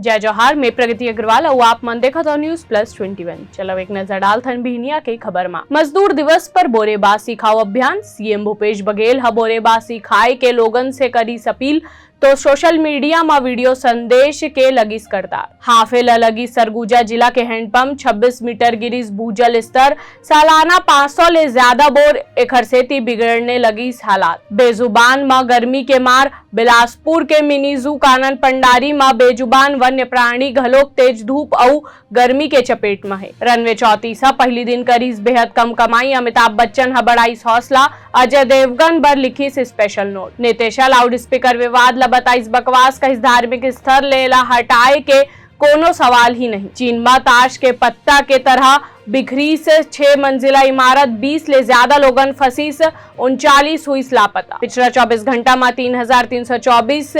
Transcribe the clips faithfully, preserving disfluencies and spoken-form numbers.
जय जोहार, मैं प्रगति अग्रवाल अउ आप मन देखत हो News Plus Twenty One। चलो एक नजर डालथन बिहनिया के खबर मा। मजदूर दिवस पर बोरे बासी खाओ अभियान, सीएम भूपेश बघेल ह बोरे बासी खाए के लोगन से करिस अपील, तो सोशल मीडिया म वीडियो संदेश के लगिस करतार। हाफे ल लगिस सरगुजा, जिला के हैंडपंप, छब्बीस मीटर गिरिस भूजल स्तर, सालाना पाँच सौ ले ज्यादा बोर, एखर सेती बिगड़ने लगिस हालात। बेजुबान म गर्मी के मार, बिलासपुर के मिनी जू कानन पंडारी म बेजुबान वन्य प्राणी घलोक तेज धूप अउ गर्मी के चपेट म हे। रणवीर चौतीस ह पहिली दिन करिस बेहद कम कमाई, अमिताभ बच्चन ह बढ़ाइस हौसला, अजय देवगन बर लिखिस स्पेशल नोट। नीतीश ह लाउडस्पीकर विवाद ल बताइस बकवास, कहिस धार्मिक स्थल ले एला हटाए के कोनो सवाल ही नहीं। चीन म ताश के पत्ता के तरह बिखरिस छह मंजिला इमारत, बीस ले ज्यादा लोगन फंसिस, उनचालीस हुइस लापता। पिछला चौबीस घंटा म तीन हजार तीन सौ चौबीस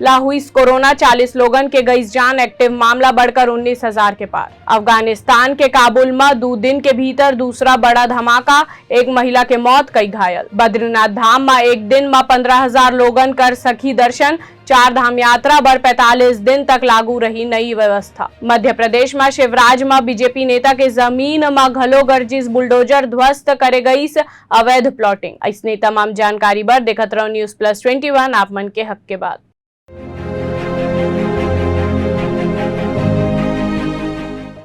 ला हुइस कोरोना, चालीस लोगन के गइस जान, एक्टिव मामला बढ़कर उन्नीस हजार के पार। अफगानिस्तान के काबुल म दू दिन के भीतर दूसरा बड़ा धमाका, एक महिला के मौत, कई घायल। बद्रीनाथ धाम म एक दिन म पंद्रह हजार लोगन कर सकही दर्शन, चार धाम यात्रा बर पैंतालीस दिन तक लागू रही नई व्यवस्था। मध्य प्रदेश म शिवराज म बीजेपी नेता के जमीन म घलो गर्जिस बुलडोजर, ध्वस्त करे गईस अवैध प्लॉटिंग। अइसने तमाम जानकारी बर देखत रहो News Plus Twenty One, आप मन के हक के बात।